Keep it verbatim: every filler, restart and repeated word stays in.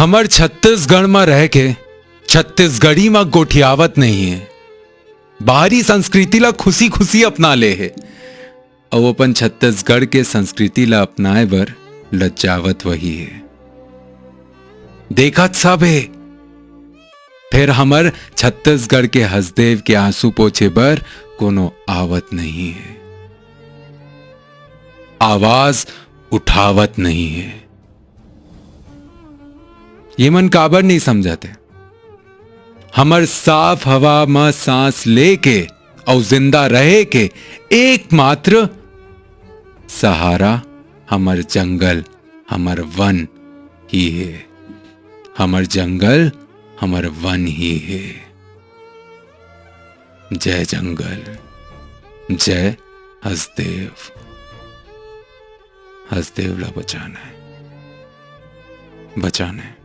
हमर छत्तीसगढ़ म रह के छत्तीसगढ़ी म गोठियावत नहीं हे। बाहरी संस्कृति ला खुशी खुशी अपना ले हे। अउ अपन छत्तीसगढ़ के संस्कृति ला अपनाए बर लज्जावत वही हे। देखत सब हे, फेर हमर छत्तीसगढ़ के हसदेव के आंसू पोछे बर कोनो आवत नहीं हे, आवाज उठावत नहीं हे। ये मन काबर नहीं समझाते? हमर साफ हवा म सांस लेके अउ जिंदा रहे के एकमात्र सहारा हमर जंगल, हमर वन ही हे। हमर जंगल, हमर वन ही हे। जय जंगल, जय हसदेव। हसदेव ला बचाना हे, बचाना हे।